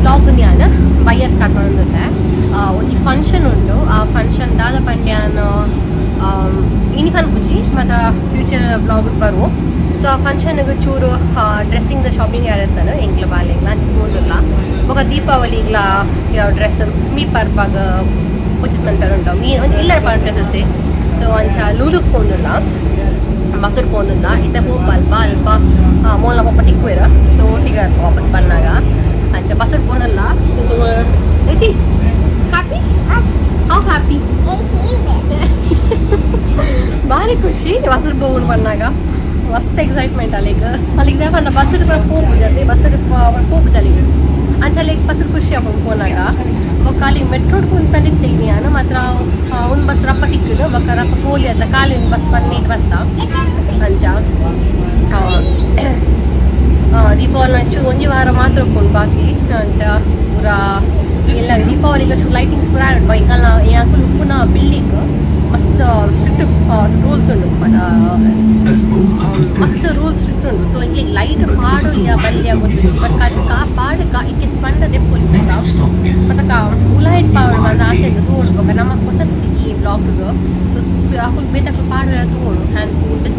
Vlog ಯಾನ್ ಬಯ್ಯರ್ start ಮಾಡೊಂದುಲ್ಲೆ. ಒಂಜಿ function ಉಂಡು. ಆ ಫಂಕ್ಷನ್ ದಾದ ಪಂಡ್ಯಾನ್ ಇನಿ ಪನ್ಪುಜಿ, ಮಾತ ಫ್ಯೂಚರ್ ವ್ಲಾಗ್ ಬರು. ಸೊ ಆ ಫಂಕ್ಷನ್ಗೆ ಚೂರು ಡ್ರೆಸ್ಸಿಂಗ್ ದ ಶಾಪಿಂಗ್ ಯಾರತ್ತಾನ ಎಂಕ್ಲ ಬಾಲೆಗ್ಲ ಅಂಚ ಪೋದುಲ್ಲ. ಬೊಕ ದೀಪಾವಳಿಗ್ಲ ಡ್ರೆಸ್ ಮೀ ಪರ್ಬಾಗ ಪರ್ಚೇಸ್ ಮನ್ಪೆರೆ ಉಂಡು. ಮೀ ಒಂಜಿ ಇಲ್ಲ ಡ್ರೆಸ್ಸಸ್. ಸೊ ಅಂಚ ಲೂಲುಕ್ ಪೋಂದುಲ್ಲ, ಬಸ್ಸುಡ್ ಪೋಂದುಲ್ಲ. ಇತ್ತೆ ಪೋಪ ಅಲ್ಪ ಅಲ್ಪ ಮೋಲ್ನ ಪೊಪ್ಪ ತಿಕ್ಕುವೆರ್. ಸೊ ಒಟ್ಟಿಗೆ ವಾಪಸ್ ಬನ್ನಾಗ ಅಂಚ ಬಸ್ಸುಡ್ ಪೋನಲ್ಲ. ಸೊ ಐತಿ ಹ್ಯಾಪಿ. How happy? ಭಾರಿ ಖುಷಿ. ಬಸ್ಸುಡ್ ಪೋವುಂಡು ಬನ್ನಾಗ ಮಸ್ತ್ ಎಕ್ಸೈಟ್ಮೆಂಟ್ ಅಲ್ಲಿಗೆ. ಅಲ್ಲಿಗೆ ಪಂಡ ಬಸ್ಸುಡ್ ಪೂರ ಪೋಪುಜಿ ಅದೇ ಬಸ್ಸುಡ್ ಪೋಪುಜಿ ಅಲ್ಲಿಗೆ. ಅಂಚ ಅಲ್ಲಿಗೆ ಬಸ್ಸುಡ್ ಖುಷಿ ಆಪುಂಡು ಪೋನಾಗ. ಬೊಕ್ಕ ಅಲ್ಲಿ ಮೆಟ್ರೋಡ್ ಕುಂತಂದಿತ್ತೆ ಯಾನ್ ಮಾತ್ರ. ಒಂದು ಬಸ್ ರಪ್ಪ ತಿಕ್ಕುಂಡು. ಬೊಕ್ಕ ರಪ್ಪ ಪೋಲಿ ಅತ್ತ ಖಾಲಿ ಒಂದು ಬಸ್ ಬನ್ನಿ ಬತ್ತ. ಅಂಚ ದೀಪಾವಳಿ ಅಂಚು ಒಂಜಿ ವಾರ ಮಾತ್ರ ಉಪ್ಪುಂಡು ಬಾಕಿ. ಅಂಚ ಪೂರ ಎಲ್ಲ ದೀಪಾವಳಿಗೆ ಲೈಟಿಂಗ್ಸ್ ಪೂರ ಆಡುಂಡು. ಎಂಕಲ್ನ ಅಕುಲು ಉಪ್ಪುನ ಬಿಲ್ಡಿಂಗ್ ಮಸ್ತ್ ಸ್ಟ್ರಿಕ್ಟ್ ರೂಲ್ಸ್ ಉಂಡು, ಮಸ್ತ್ ರೂಲ್ಸ್ ಸ್ಟ್ರಿಕ್ಟ್ ಉಂಡು. ಸೊ ಎಂಕ್ಲೆಗ್ ಲೈಟ್ ಪಾಡೊಲಿಯ ಬಲ್ಲಿಯ ಗೊತ್ತುಜಿ, ಬಟ್ ಕಾ ಪಾಡುಕ ಇಕ್ಕೆ ಸ್ಪಂದ ದೆಪ್ಪೊಲಿ ಮತ್ತೆ ಉಲಾಯಿಟ್ ಪಾಡು ಪಂದ್ ಆಸೆ ಉಂಡು. ತೂವೊಡು. ಬೊಕ ನಮಕ್ ಪೊಸತ್ತಿ ಈ ಬ್ಲಾಕ್ಗ್. ಸೊ ಅಕುಲು ಬೇತೆಕುಲು ಪಾಡುವೆರ ತೂವೊಡು.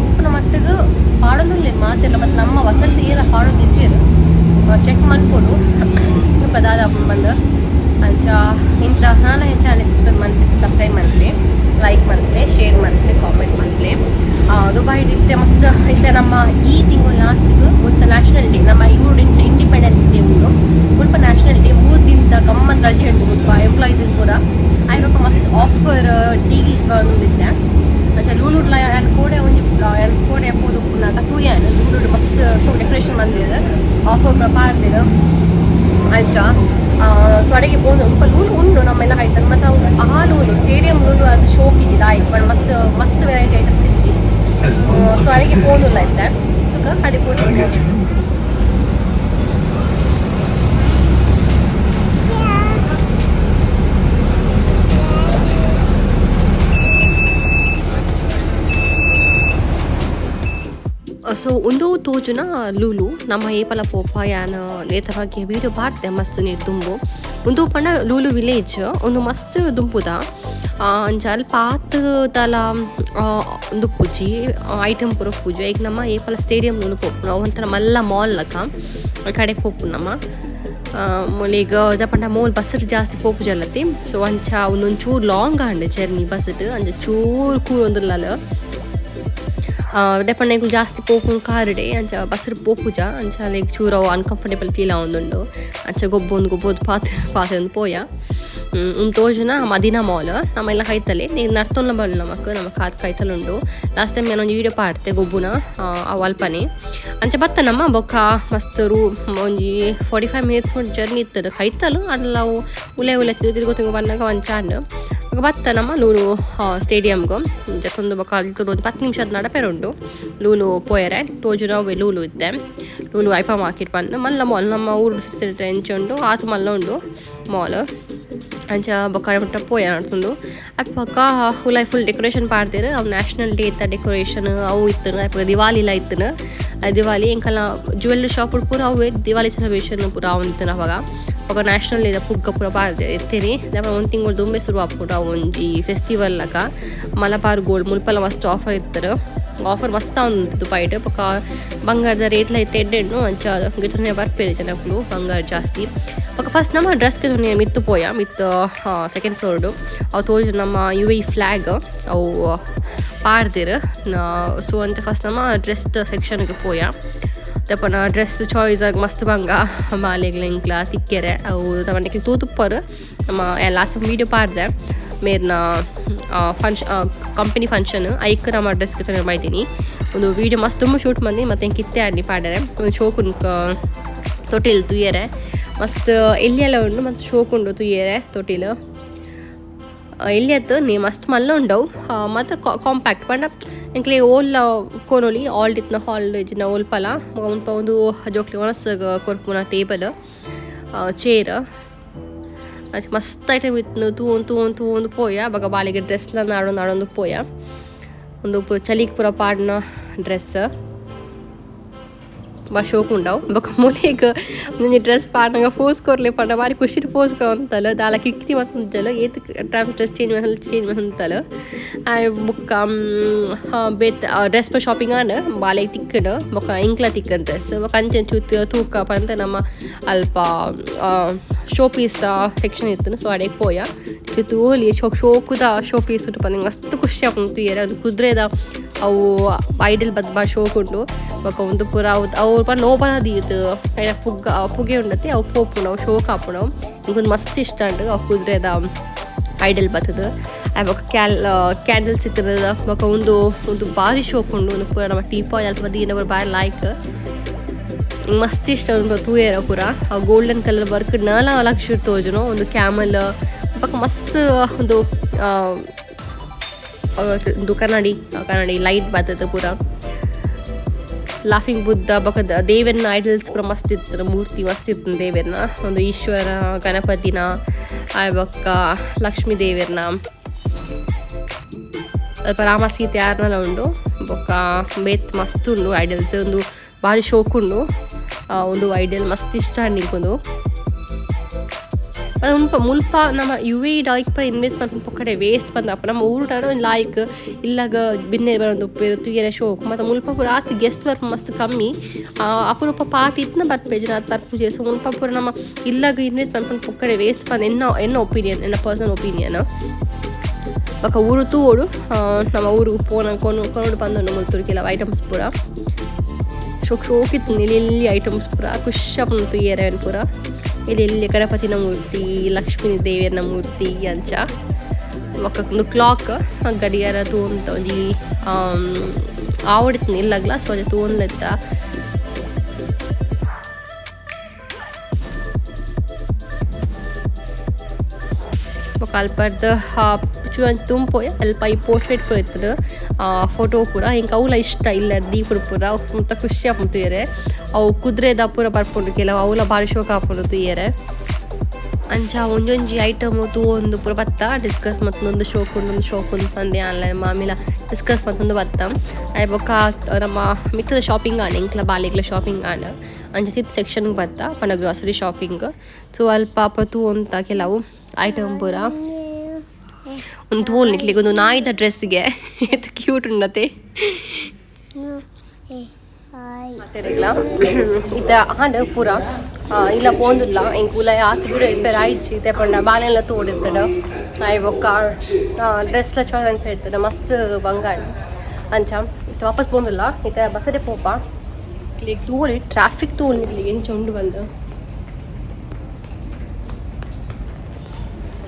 ಉಪ್ಪುನ ಮಟ್ಟಿಗ್ ಪಾಡೊಂದುಲ್ಲೆರ್ ಮಾತೆರ್ಲ. ಬಟ್ ನಮ್ಮ ವಸತಿ ಏರ ಪಾಡೊಂದಿಜ್ಜೆರ್. ಚೆಕ್ ಮನ್ಪೊಡು ಬೊಕ ದಾದ ಆಪುಂಡು ಪಂದ್. ಅಂಚ ಇಂತ ನಾನ ಚಾನಲ್ ಸಬ್ಸ್ಕ್ರೈಬ್ ಮನ್ಪಿ, ಸಬ್ಸ್ಕ್ರೈಬ್ ಮನ್ಪುಲೆ, ಲೈಕ್ ಮನ್ಪುಲೆ, ಶೇರ್ ಮನ್ಪುಲೆ, ಕಾಮೆಂಟ್ ಮನ್ಪುಲೆ. ದುಬೈಡ್ ಇತ್ತೆ ಮಸ್ತ್ ಇತ್ತೆ ನಮ್ಮ ಈ ತಿಂಗಳು ಲಾಸ್ಟಿಗೆ ಮುಲ್ಪ ನ್ಯಾಷನಲ್ ಡೇ, ನಮ್ಮ ಇವ್ರು ಇಂಡಿಪೆಂಡೆನ್ಸ್ ಡೇ ಉಂಡು. ಮುಲ್ಪ ನ್ಯಾಷನಲ್ ಡೇ 3 ದಿನದ ಗಮ್ಮತ್ ರಜೆ ಉಂಟು ಮುಲ್ಪ ಎಂಪ್ಲಾಯೀಸ್ ಪೂರ. ಆಯ್ಬೊಕ ಮಸ್ತ್ ಆಫರ್ ಡೀಲ್ಸ್ ಬಂದಿತ್ತೆ. ಅಂಚ ಲೂಲುಡ್ಲ ಯಾನ್ ಕೋಡೆ ಒಂಜಿ ಯಾನ್ ಕೋಡೆ ಪೋದು ಉಪ್ಪುನಾಗ ತೂಯಾನ್, ಲೂಲುಡ್ ಮಸ್ತ್ ಶೋ ಡೆಕೋರೇಷನ್ ಬಂದಿದೆ, ಆಫರ್ ಪೂರ ಪಾಡ್ದೆರ್. ಅಂಚ ಸೊ ಅಡೆಗೆ ಪೋದು ಮುಲ್ಪ ಲೂಲು ಉಂಡು ನಮ್ಮೆಲ್ಲ ಆಯ್ತು. ಮತ್ತು ಅವು ಆ ಲೂಲು ಸ್ಟೇಡಿಯಂ ಲೂಲು ಅದು ಶೋಕ್ ಇದ್ದಿಲ್ಲ ಆಯ್ತು, ಬಟ್ ಮಸ್ತ್ ಮಸ್ತ್ ವೆರೈಟಿ ಐಟಮ್ಸ್ ಇಜ್ಜಿ. ಸೊ ಅಡೆಗೆ ಪೋನುಲ್ಲ ಇತ್ತೆ. ಅಡೆ ಪೋದು. ಸೊ ಉಂದು ತೋಜುನ ಲೂಲು. ನಮ್ಮ ಏಪಲ ಪೋಪ. ಯಾನ್ ನೇತವಾಗಿ ವೀಡಿಯೋ ಪಾಡ್ದೆ ಮಸ್ತ್ ನೀರು ದುಂಬು. ಉಂದು ಪಂಡ ಲೂಲು ವಿಲೇಜ್. ಉಂದು ಮಸ್ತ್ ದುಂಪುದ. ಅಂಚ ಅಲ್ಪ ಆತ್ ದಾಲ ಉಂದು ಉಪ್ಪುಜಿ, ಐಟಮ್ ಪೂರ ಉಪ್ಪುಜಿ. ಐಕ್ ನಮ್ಮ ಏಪಲ ಸ್ಟೇಡಿಯಂ ಲೂಲು ಪೋಪುಂಡು. ಅವು ಒಂಥರ ಮಲ್ಲ ಮಾಲ್ ಲಕ ಕಡೆ ಪೋಪುಂಡು ನಮ್ಮ ಮೊಲಿಗ್. ದಾದ ಪಂಡ ಮೋಲ್ ಬಸ್ಡ್ ಜಾಸ್ತಿ ಪೋಪುಜಲ್ಲತ್ತಿ. ಸೊ ಅಂಚ ಉಂದೊಂಚೂರು ಲಾಂಗ್ ಆಂಡ್ ಜರ್ನಿ ಬಸ್ಡ್. ಅಂಚ ಚೂರು ಕೂರೊಂದುಲ್ಲಲ್. ದಾಯೆ ಪಂಡ ಎಂಕುಲು ಜಾಸ್ತಿ ಪೋಪುನು ಕಾರುಡೆ, ಅಂಚ ಬಸ್ಡ್ ಪೋಪುಜ. ಅಂಚ ಲೈಕ್ ಚೂರು ಅವು ಅನ್ಕಂಫರ್ಟೇಬಲ್ ಫೀಲ್ ಆವೊಂದುಂಡು. ಅಂಚ ಗೊಬ್ಬೊಂದು ಗೊಬ್ಬೊಂದು ಪಾತೆ ಪಾತೆರೊಂದು ಪೋಯ. ಉಂದು ತೋಜುನ ಮದಿನಾ ಮಾಲ್. ನಮ ಎಲ್ಲ ಕೈತಲೆ ನೀರು ನರ್ತೊಂಲ ಬರಲಿ. ನಮಕ್ ನಮ್ಮ ಕಾರ್ ಕೈತಲ್ ಉಂಡು. ಲಾಸ್ಟ್ ಟೈಮ್ ಯಾನ್ ಒಂಜಿ ವೀಡಿಯೋ ಪಾಡ್ತೆ ಗೊಬ್ಬುನ ಅವು ಅಲ್ಪನೆ. ಅಂಚ ಬತ್ತ ನಮ್ಮ. ಬೊಕ್ಕ ಮಸ್ತ್ ರೂ ಒಂಜಿ 45 ಮಿನಿಟ್ಸ್ ಜರ್ನಿ ಇತ್ತದು ಕೈತಲು. ಅಂಡಲ ಅವು ಉಲೆ ಉಲೆ ತಿರುಗು ತಿರುಗು ತಿರುಗು ಬನ್ನಗ ಒಂಚ ಆಂಡ್. ಬೊಕ ಬತ್ತ ನಮ್ಮ ಲೂಲು ಸ್ಟೇಡಿಯಂಗ್ ಜತ್ತೊಂದು. ಬೊಕ ಅಲ್ತುಡು ಒಂಜಿ 10 ನಿಮಿಷದ ನಡಪೆರೆ ಉಂಡು ಲೂಲು ಪೋಯರೆ. ತೋಜುನ ಅವ್ವೆ ಲೂಲು ಇತ್ತೆ. ಲೂಲು ಹೈಪರ್ ಮಾರ್ಕೆಟ್ ಪಂದ್ ಮಲ್ಲ ಮಾಲ್. ನಮ್ಮ ಊರು ಸೆಂಟರ್ ಎಂಚ ಉಂಡು ಆತ್ ಮಲ್ಲ ಉಂಡು ಮಾಲ್. ಅಂಚ ಬೊಕ ಮುಟ್ಟ ಪೋಯ ನಡ್ತೊಂದು. ಅಲ್ಪ ಉಲಾಯಿ ಫುಲ್ ಡೆಕೋರೇಷನ್ ಪಾಡ್ದೆರ್. ಅವು ನ್ಯಾಷನಲ್ ಡೇ ಇತ್ತ ಡೆಕೋರೇಷನ್ ಅವು ಇತ್ತುಂಡು. ಅಲ್ಪ ದಿವಾಲಿಲ ಇತ್ತುಂಡು. ದಿವಾಲಿ ಎಂಕಲ್ನ ಜ್ಯುವೆಲ್ಲರಿ ಶಾಪ್ ಪೂರ ಅವ್ವೆ ದಿವಾಲಿ ಸೆಲೆಬ್ರೇಷನ್ ಪೂರ ಆವೊಂದಿತ್ತುಂಡು ಅಪಗ. ಬೊಕ ನ್ಯಾಷನಲ್ ಡೇ ಪುಗ್ಗ ಪೂರ ಪಾಡ್ದೆರ್ ಇತ್ತೆನೆ. ದಾಯೆ ಒಂಜಿ ತಿಂಗಳು ದುಂಬೆ ಸುರು ಆಪುಂಡು ಅವು ಒಂಜಿ ಫೆಸ್ಟಿವಲ್ ಲಕ. ಮಲಬಾರ್ ಗೋಲ್ಡ್ ಮುಲ್ಪಲ ಮಸ್ತ್ ಆಫರ್ ಇತ್ತುಂಡು. ಆಫರ್ ಮಸ್ತ್ ಆವೊಂದಿತ್ತು ದುಬೈಡ್. ಬೊಕ ಬಂಗಾರದ ರೇಟ್ಲ ಇತ್ತೆ ಎಡ್ಡೆ ಉಂಡು. ಅಂಚ ಗೆತೊನೆರೆ ಬರ್ಪೆರ್ ಜನಕುಲು ಬಂಗಾರ ಜಾಸ್ತಿ. ಬೊಕ ಫಸ್ಟ್ ನಮ್ಮ ಡ್ರೆಸ್ ಗೆತೊನೆರೆ ಮಿತ್ತ್ ಪೋಯ, ಮಿತ್ತ್ ಸೆಕೆಂಡ್ ಫ್ಲೋರ್ಡ್. ಅವು ತೋಜುನ ನಮ್ಮ ಯುಎಇ ಫ್ಲಾಗ್ ಅವು ಪಾಡ್ದೆರ್. ಸೊ ಅಂಚ ಫಸ್ಟ್ ನಮ್ಮ ಡ್ರೆಸ್ ಸೆಕ್ಷನ್ಗೆ ಪೋಯ. ದಪನ ಡ್ರೆಸ್ ಚಾಯ್ಸ್ ಆಗ್ ಮಸ್ತ್ ಬಂಗ ಬಾಲೆಗ್ಲ ಎಂಕ್ಲ ತಿಕ್ಕೆರೆ. ಅವು ನಿಕ್ಲ್ ತೂತುಪ್ಪರ್, ನಮ್ಮ ಲಾಸ್ಟ್ ವೀಡಿಯೋ ಪಾಡ್ದೆ ಮೇರ್ನ ಫಂಕ್ಷ ಕಂಪನಿ ಫಂಕ್ಷನ್ ಐಕ್ ನಮ್ಮ ಡ್ರೆಸ್ ಗೆತೊನೆರೆ ಬೈದಿನಿ. ಒಂದು ವೀಡಿಯೋ ಮಸ್ತ್ ತುಂಬ ಶೂಟ್ ಮಂದಿ ಮತ್ತೆ ಎಂಕ್ ಇತ್ತೆ ಆಂಡ್ ಪಾಡೆರೆ. ಒಂದು ಶೋಕ್ ತೊಟಿಲ್ ತೂಯೆರೆ ಮಸ್ತ್ ಎಲ್ಯಲ ಉಂಡು ಮಸ್ತ್ ಶೋಕ್ ಉಂಡು ತೂಯೆರೆ. ತೊಟಿಲ್ ಎಲ್ಯತ್ ನೀ ಮಸ್ತ್ ಮಲ್ಲ ಉಂಡವು ಮಾತ್ರ ಕಾಂಪ್ಯಾಕ್ಟ್ ಪಂಡ ಎಂಕ್ಲೆ ಓಲ್ಲ ಕೊನೊಲಿ ಹಾಲ್ ಇತ್ತಿನ ಹಾಲ್ ಇಜ್ಜಿಂಡ ಒಲ್ಪಲ. ಬೊಕ ಮುಲ್ಪ ಉಂದು ಜೋಕ್ಲೆಗ್ ವನಸ್ ಕೊರ್ಪುನ ಟೇಬಲ್ ಚೇರ್. ಅಂಚ ಮಸ್ತ್ ಐಟಮ್ ಇತ್ತ್ಂಡ್. ತೂವೊಂದು ತೂವೊಂದು ತೂವೊಂದು ಪೋಯ. ಬೊಕ ಬಾಲೆಗ್ ಡ್ರೆಸ್ ಲ ನಾಡೊಂದು ನಾಡೊಂದು ಪೋಯ. ಉಂದು ಪೂರ ಚಳಿಕ್ ಪೂರ ಪಾಡುನ ಡ್ರೆಸ್. ಬಾ ಶೋಕ್ ಉಂಡವು. ಬೊಕ ಮೊಲೆಗ್ ಒಂಜಿ ಡ್ರೆಸ್ ಪಾಡ್ನಗ ಫೋಸ್ ಕೊರ್ಲೆ ಪಂಡ ಬಾರಿ ಖುಷಿಟ್ ಫೋಸ್ ಕೊರಂತಲ್ ದಾಲ ಕಿಕ್ತಿ ಮಂತುಂಜಲ್ ಏತ್ ಡ್ರೆಸ್ ಚೇಂಜ್ ಚೇಂಜ್ ಮಂತಲ್. ಬೊಕ್ಕ ಬೇತೆ ಡ್ರೆಸ್ ಶಾಪಿಂಗ್ ಆಂಡ್ ಬಾಲೆಗ್ ತಿಕ್ಕುಂಡು ಬೊಕ ಎಂಕ್ಲ ತಿಕ್ಕುಂಡು ಡ್ರೆಸ್. ಬೊಕ ಅಂಚೆ ಚೂತ್ ತೂಕ ಪಂದ್ ನಮ್ಮ ಅಲ್ಪ ಶೋ ಪೀಸ್ ಸೆಕ್ಷನ್ ಇತ್ತುಂಡು. ಸೊ ಅಡೆಗ್ ಪೋಯ ತೂವೊಲಿ ಶೋಕ್ ಶೋಕುದ ಶೋ ಪೀಸ್ ಉಂಡು ಪಂದ್ ಮಸ್ತ್ ಖುಷಿ ಆಪುಂಡು ತೂಯೆರೆ. ಅದು ಕುದುರೆದ ಅವು ಐಡಲ್ ಬತ್ತ್ ಬಾರಿ ಶೋಕ್ ಉಂಡು. ಬೊಕ ಉಂದು ಪೂರ ಅವು ಅವು ಪಂಡ ಓಪನ್ ದೀದ್ ಐನ ಪುಗ್ಗ ಪುಗೆ ಉಂಡತೆ ಅವು ಪೋಪುಂಡು ಅವು ಶೋಕ್ ಆಪುಂಡು. ಎಂಕ್ ಉಂದು ಮಸ್ತ್ ಇಷ್ಟ ಆಂಡ್ ಅವು ಕುದುರೆದ ಐಡಲ್ ಬತ್ತುದು. ಬೊಕ ಕ್ಯಾಂಡಲ್ಸ್ ಇತ್ತುಂಡು. ಬೊಕ ಉಂದು ಉಂದು ಬಾರಿ ಶೋಕ್ ಉಂಡು. ಉಂದು ಪೂರ ನಮ್ಮ ಟೀಪಾಯ್ ಅಲ್ಪ ದೀಂಡ ಪೂರ ಬಾರಿ ಲಾಯ್ಕ್ ಮಸ್ತ್ ಇಷ್ಟ ಉಂಡು ತೂಯೆರೆ ಪೂರ. ಅವು ಗೋಲ್ಡನ್ ಕಲರ್ ವರ್ಕ್ ನಲ ಲಕ್ಷ ತೋಜುನು. ಉಂದು ಕ್ಯಾಮಲ್ ಬೊಕ ಮಸ್ತ್ ಉಂದು ಉಂದು ಕನ್ನಡಿ ಕನ್ನಡಿ ಲೈಟ್ ಬತ್ತುದು ಪೂರ. ಲಾಫಿಂಗ್ ಬುದ್ಧ ಬೊಕ ದೇವೆರ್ನ ಐಡಲ್ಸ್ ಪೂರ ಮಸ್ತ್ ಇತ್ತು, ಮೂರ್ತಿ ಮಸ್ತ್ ಇತ್ತು ದೇವೆರ್ನ. ಒಂದು ಈಶ್ವರನ, ಗಣಪತಿನ, ಬೊಕ್ಕ ಲಕ್ಷ್ಮೀ ದೇವೆರ್ನ, ಅಲ್ಪ ರಾಮ ಸೀತೆ ಯಾರ್ನಲ ಉಂಡು. ಬೊಕ್ಕ ಬೇತ್ ಮಸ್ತ್ ಉಂಡು ಐಡಲ್ಸ್. ಒಂದು ಬಾರಿ ಶೋಕ್ ಉಂಡು. ಒಂದು ಐಡಲ್ ಮಸ್ತ್ ಇಷ್ಟ ಆಂಡ್ ಉಂದು. ಮುಲ್ಪ ಮುಲ್ಪ ನಮ್ಮ ಯು ಎ ಲಾಯ್ಕ್ ಪೂರ ಇನ್ವೆಸ್ಟ್ ಮಲ್ಪುನ ಪೊಕ್ಕಡೆ ವೇಸ್ಟ್ ಪಂದ್ ನಮ್ಮ ಊರುಡು ಒಂಜಿ ಲಾಯ್ಕ್ ಇಲ್ಲಗ ಬಿನ್ನೆ ಬರೊಂದು ಉಪ್ಪುವೆರ್ ತೂಯೆರೆ ಶೋಕ್. ಮತ್ತು ಮುಲ್ಪ ಪೂರ ಆತ್ ಗೆಸ್ಟ್ ಬರ್ಪುನ ಮಸ್ತ್ ಕಮ್ಮಿ. ಅಪರೂಪ ಪಾರ್ಟಿ ಇತ್ತ್ಂಡ ಬರ್ಪೆರ್ ಆತ್ ಬರ್ಪುಜೆರ್. ಸೊ ಮುಲ್ಪ ಪೂರ ನಮ್ಮ ಇಲ್ಲಗ್ ಇನ್ವೆಸ್ಟ್ ಮಲ್ಪುನ ಪೊಕ್ಕಡೆ ವೇಸ್ಟ್ ಪಂದ್ ಎನ್ನ ಎನ್ನ ಒಪಿನಿಯನ್, ಎನ್ನ ಪರ್ಸನಲ್ ಒಪಿನಿಯನ್. ಬೊಕ ಊರು ತೂವೊಡು ನಮ್ಮ ಊರು ಪೋನ ಕೊನು ಕೊನೊಡು ಪಂದುಂಡು ಮುಲ್ತುಡು ಕೆಲವು ಐಟಮ್ಸ್ ಪೂರ. ಶೋಕ್ ಶೋಕ್ ಇತ್ತು ಎಲ್ಲಿ ಐಟಮ್ಸ್ ಪೂರ ಖುಷಿ ಆಪುಂಡು ತೂಯೆರೆ ಪೂರ. ಎಲ್ಲಿ ಎಲ್ಲಿ ಗಣಪತಿನ ಮೂರ್ತಿ, ಲಕ್ಷ್ಮೀ ದೇವಿಯರ್ನ ಮೂರ್ತಿ ಅಂಚ. ಬೊಕ ಉಂದು ಕ್ಲಾಕ್ ಗಡಿಯಾರ ತೂವೊಂತ ಒಂಜಿ ಆವೊಡಿತ್ತಿನ ಇಲ್ಲಗ್ಲ ಸೊ ಒಂಜಿ ತೂವೊಂದಿತ್ತ. ಬೊಕ ಅಲ್ಪರ್ದ್ ಚೂರು ಒಂಜಿ ತೂಂಪೋಯ ಅಲ್ಪ ಈ ಪೋರ್ಟ್ರೇಟ್ ಪೂರ ಇತ್ತುಂಡು ಫೋಟೋ ಪೂರ. ಎಂಕ್ ಅವ್ಲ ಇಷ್ಟ ಇಲ್ಲ ದೀಪುಡು ಪೂರ ಮಸ್ತ್ ಖುಷಿ ಆಪುಂಡು ತೂಯೆರೆ. ಅವು ಕುದುರೆದ ಪೂರ ಬರ್ಪುಂಡು ಕೆಲವು ಅವ್ಲ ಬಾರಿ ಶೋಕ್ ಆಪುಂಡು ತೂಯೆರೆ. ಅಂಚ ಒಂಜೊಂಜಿ ಐಟಮ್ ತೂವೊಂದು ಪೂರ ಬತ್ತ ಡಿಸ್ಕಸ್ ಮಲ್ತೊಂದು ಶೋಕ್ ಉಂಡು ಉಂದು ಶೋಕ್ ಉಂಡು ಪಂದ್ ಆನ್ಲೈನ್ ಮಾಮಿಲ ಡಿಸ್ಕಸ್ ಮಲ್ತೊಂದು ಬತ್ತ. ಆಯ್ ಬೊಕ ನಮ್ಮ ಮಿತ್ತದ ಶಾಪಿಂಗ್ ಆಂಡ್ ಎಂಕ್ಲ ಬಾಲೆಗ್ಲ ಶಾಪಿಂಗ್ ಆಂಡ್. ಅಂಚ ತಿರ್ತ್ ಸೆಕ್ಷನ್ ಬತ್ತ ಪಂಡ ಗ್ರಾಸರಿ ಶಾಪಿಂಗ್. ಸೊ ಅಲ್ಪ ಪೂರ ತೂವೊಂತ ಕೆಲವು ಐಟಮ್ ಪೂರ. ಉಂದು ತೂವೊಲಿ ನಿಕ್ಲೆಗ್ ಉಂದು ನಾಯಿದ ಡ್ರೆಸ್ಗೆ ಏತ್ ಕ್ಯೂಟ್ ಉಂಡತೆ. ಮಾತೆರೆಗ್ಲ ಇತ್ತೆ ಆಂಡ್ ಪೂರ ಇಲ್ಲ ಪೋಂದುಲ್ಲ ಎಂಕ್ ಉಲಾಯಿ ಆತ್ ಬಿಡು ಇಪ್ಪೆರ್ ಆಯಿಜಿ ಇತ್ತೆ ಪಂಡ ಬಾಲೆಲ ತೂವೊಡಿತ್ತುಂಡು. ಆಯ್ ಬೊಕ್ಕ ಡ್ರೆಸ್ಲ ಚಾಯ್ಸ್ ಅನ್ಪೆ ಮಸ್ತ್ ಬಂಗಾಂಡ್. ಅಂಚ ಇತ್ತೆ ವಾಪಸ್ ಪೋಂದುಲ್ಲ ಇತ್ತೆ ಬಸ್ಸಡೆ ಪೋಪ. ನಿಕ್ಲೆಗ್ ತೂವೊಲಿ ಟ್ರಾಫಿಕ್ ತೂವೊಲಿ ನಿಕ್ಲೆಗ್ ಎಂಚ ಉಂಡು ಪಂದ್.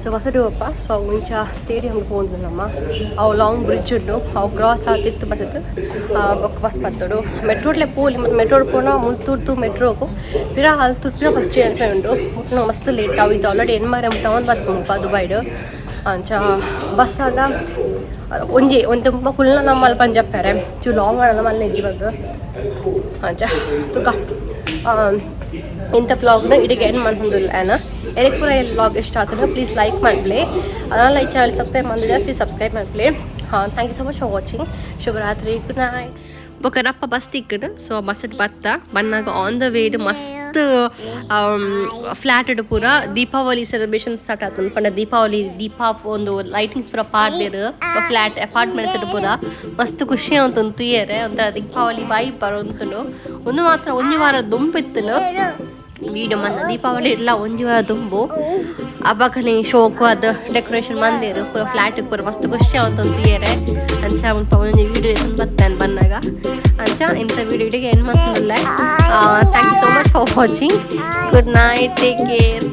ಸೊ ಬಸ್ಸಡ್ ಪೋಪ. ಸೊ ಇಂಚ ಸ್ಟೇಡಿಯಂ ಪೋಂದು ನಮ್ಮ ಅವು ಲಾಂಗ್ ಬ್ರಿಡ್ಜ್ ಉಂಡು ಅವು ಕ್ರಾಸ್ ಆತಿತ್ತು ಬತ್ತುದು ಬೊಕ್ಕ ಬಸ್ ಪತ್ತೊಡು. ಮೆಟ್ರೋಡ್ಲೆ ಪೋಲಿ ಮತ್ತು ಮೆಟ್ರೋಡ್ ಪೋನ ಮುಲ್ತುರ್ದು ಮೆಟ್ರೋಗು ಪಿರ ಅಲ್ತುರ್ದು ಪಿರ ಬಸ್ ಚೇಂಜ್ ಉಂಡು. ಮುಟ್ನ ಮಸ್ತ್ ಲೇಟ್ ಅವು ಇತ್ತು ಆಲ್ರೆಡಿ ಎಣ್ಮರೆ ಮುಟ್ಟ ಒಂದು ಬತ್ತು ಮುಲ್ಪ ದುಬೈಡ್. ಅಂಚ ಬಸ್ ಆಂಡ ಒಂಜಿ ಒಂತೆ ಮುಲ್ಪ ಕುಲ್ನ ನಮ್ಮ ಅಲ್ಪ ಜಪ್ಪೆರೆ ಚೂರು ಲಾಂಗ್ ಆಂಡ ಮಲ್ಲ ಇಜ್ಜಿ ಬಗ್. ಅಂಚ ತುಕ ಇಂಥ ವ್ಲಾಗ್ನ ಇಡೀ ಎಂಡ್ ಮಂತೊಂದುಲ್ಲ ಯಾನ್. ಎರೆಗ್ ಪೂರ ವ್ಲಾಗ್ ಇಷ್ಟ ಆತುಂಡ ಪ್ಲೀಸ್ ಲೈಕ್ ಮನ್ಪುಲೆ. ಅದಾಲ ಈ ಚಾನಲ್ ಸಬ್ಸ್ಕ್ರೈಬ್ ಮಂದಿಜ ಪ್ಲೀಸ್ ಸಬ್ಸ್ಕ್ರೈಬ್ ಮನ್ಪುಲೆ. Thank you so much for watching. ಶುಭರಾತ್ರಿ, ಗುಡ್ ನೈಟ್. ಬೊಕ ರಪ್ಪ ಬಸ್ ತಿಕ್ಕುಂಡು. ಸೊ ಬಸ್ ಬತ್ತ ಬನ್ನಾಗ ಆನ್ the way ಮಸ್ತ್ ಫ್ಲಾಟ್ ಪೂರ ದೀಪಾವಳಿ ಸೆಲೆಬ್ರೇಷನ್ ಸ್ಟಾರ್ಟ್ ಆತುಂಡು. ಪಂಡ ದೀಪಾವಳಿ ದೀಪ ಒಂದು ಲೈಟಿಂಗ್ಸ್ ಪೂರ ಪಾಡ್ದೆರ್ ಫ್ಲಾಟ್ ಅಪಾರ್ಟ್ಮೆಂಟ್ಸ್ ಪೂರ ಮಸ್ತ್ ಖುಷಿ ಆವೊಂದುಂಡು ತೂಯೆರೆ. ಒಂಥರ ದೀಪಾವಳಿ ವೈಬ್ ಬರೊಂತುಂಡು. ಉಂದು ಮಾತ್ರ ಒಂಜಿ ವಾರ ದುಂಬು ಇತ್ತುಂಡು ವೀಡಿಯೋ ಮಂದ ದೀಪಾವಳಿ ಇಲ್ಲ ಒಂಜಿ ವಾರ ದುಂಬು ಅಪಗನೆ ಶೋಕು ಅದು ಡೆಕೋರೇಷನ್ ಮಂದೆರ್ ಪೂರ ಫ್ಲಾಟ್ ಪೂರ ಮಸ್ತ್ ಖುಷಿ ಆವೊಂದುಂಡು ತೂಯೆರೆ. ಅಂಚ ಮುಲ್ಪ ಒಂಜಿ ವೀಡಿಯೋ ಬತ್ತೇನ್ ಬನ್ನಗ. ಅಂಚ ಇಂಥ ವೀಡಿಯೋ ಇಡೆಗ್ ಎಂಡ್ ಮಂತೊಂದುಲ್ಲೆ. Thank you so much for watching. Good night, take care.